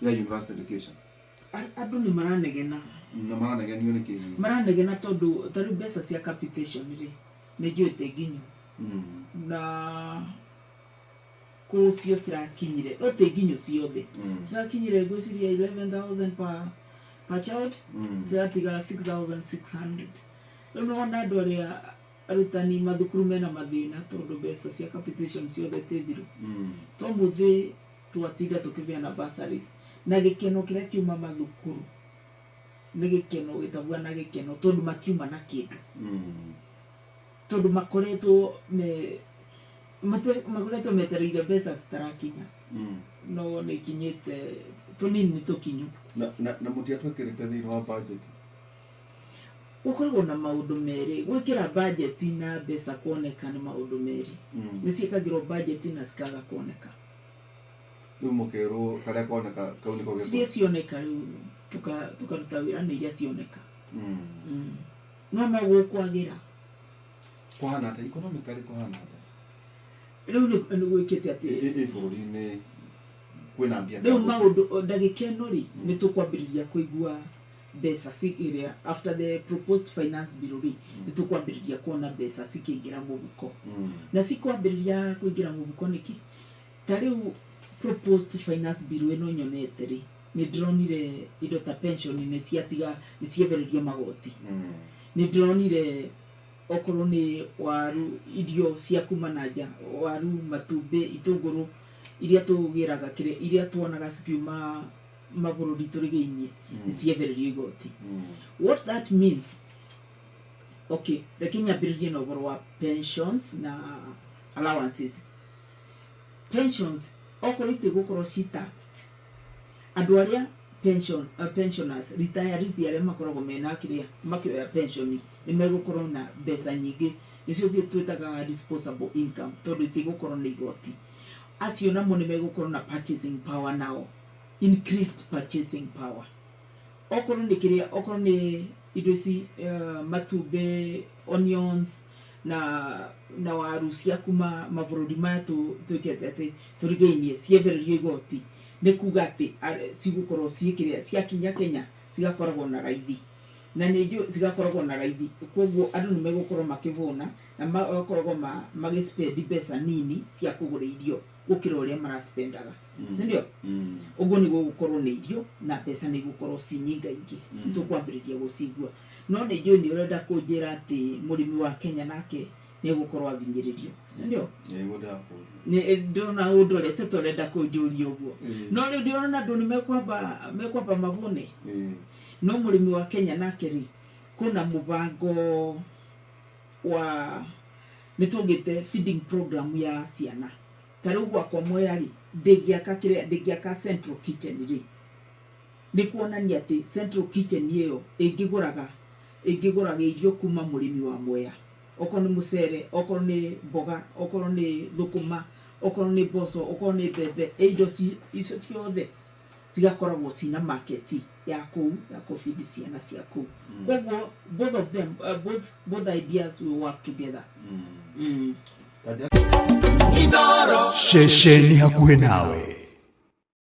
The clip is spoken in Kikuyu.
Ya university education. Andũ nĩ maranegena. Na maranegenio nĩ kĩ? Maranegena tondũ ta rĩu mbeca cia capitation rĩ, nĩ njũĩ tĩ nginyu. Na kũu cio cirakinyire, no tĩ nginyu ciothe. Cirakinyire ngwĩciria 11,000 per child, ciratigara 6,600. Rĩu nĩ wona andũ arĩa arutani mathukuru mena mathĩna tondũ mbeca cia capitation ciothe tĩ thiru. To mũthĩ twatinda tũkĩbeana bursaries na gĩkeno kĩrĩa kiuma mathukuru nĩ gĩkeno gĩtabuana gĩkeno tondũ matiuma na kĩndũ. Tondũ makoretwo me makoretwo metereire mbeca citarakinya. No nĩ ikinyĩte tũnini nĩ tũkinyu. Na mũtiatwĩkĩrĩte thĩinĩ wa budget? Gũkoragwo na maũndũ merĩ, gwĩkĩra budget na mbeca kuoneka nĩ maũndũ merĩ. Nĩ ciĩkagĩrwo budget na cikaga kuoneka. Rĩu mũkerwo karĩa koneka kau nĩko geko. Ciria cioneka rĩu tũkaruta wĩra nĩ iria cioneka. No no gũkwagĩra. Kũhana atĩa? Economically kũhana atĩa? Rĩu nĩ gwĩkĩte atĩ. Ĩ bũrũri-inĩ kwĩna mbia. Rĩu maũndũ ndagĩka ĩno rĩ, nĩ tũkwambĩrĩria kũigua mbeca cikĩrĩa after the proposed finance bill rĩ, nĩ tũkwambĩrĩria kuona mbeca cikĩingĩra mũhuko. Na cikwambĩrĩria kũingĩra mũhuko nĩkĩ? Ta rĩu proposed finance bill ĩno nyonete rĩ, nĩ ndĩronire indo ta pension nĩ ciatiga, nĩ ciehererio magoti. Nĩ ndĩronire okorwo nĩ waru, irio cia kuma na nja, waru, matumbĩ, itũngũrũ iria tũgĩraga kĩrĩa, iria tuonaga cikiuma mabũrũri tũrigainie, nĩ ciehererio igoti. What that means, okay, reke nyambĩrĩrie na ũhoro wa pensions na allowances. Pensions okorwo itigũkorwo ci taxed, andũ arĩa pension, pensioners, retirees arĩa makoragwo mena kĩrĩa makĩoya pension nĩ megũkorwo na mbeca nyingĩ, nĩcio twĩtaga disposable income, tondũ itigũkorwo na igoti. Acio namo nĩ megũkorwo na purchasing power nao, increased purchasing power. Okorwo nĩ kĩrĩa, okorwo nĩ indo ici, matumbĩ, onions na waru cia kuma mabũrũri maya twĩkĩte atĩ tũrigainie ciehererio igoti, nĩ kuga atĩ cigũkorwo ciĩ kĩrĩa ciakinya Kenya cigakoragwo na raithi. Na nĩ njũĩ cigakoragwo na raithi, koguo andũ nĩ megũkorwo makĩvũna na magakoragwo magĩ spend mbeca nini cia kũgũra irio gũkĩra ũrĩa maraspendaga. Si ndio? Ũguo nĩ gũgũkorwo na irio na mbeca nĩ igũkorwo ci nyingaingĩ. Nĩ tũkwambĩrĩria gũcigua. No nĩ njũĩ nĩ ũrenda kũnjĩra atĩ mũrĩmi wa Kenya nake nĩ egũkorwo avinyĩrĩrio. Si ndio? Nĩguo ndĩrakũria. Nĩ ndĩrona ũndorete ta ũrenda kũnjũria ũguo. No rĩu ndĩrona andũ nĩ mekwamba mavũne. No mũrĩmi wa Kenya nake rĩ, kwĩna mũbango wa nĩ tũgĩte feeding program ya ciana. Ta rĩu gwakwa Mwea rĩ, ndĩngĩaka kĩrĩa, ndĩngĩaka central kitchen rĩ, nĩ kuonania atĩ central kitchen ĩyo ĩngĩgũraga irio kuma mũrĩmi wa Mwea. Okorwo nĩ mũcere, okorwo nĩ mboga, okorwo nĩ thũkũma, okorwo nĩ mboco, okorwo nĩ mbembe, indo icio ciothe cigakoragwo cina market ya kũu ya kũbidi ciana cia kũu. Koguo both of them, both ideas will work together. Ceceni hakuhĩ nawe.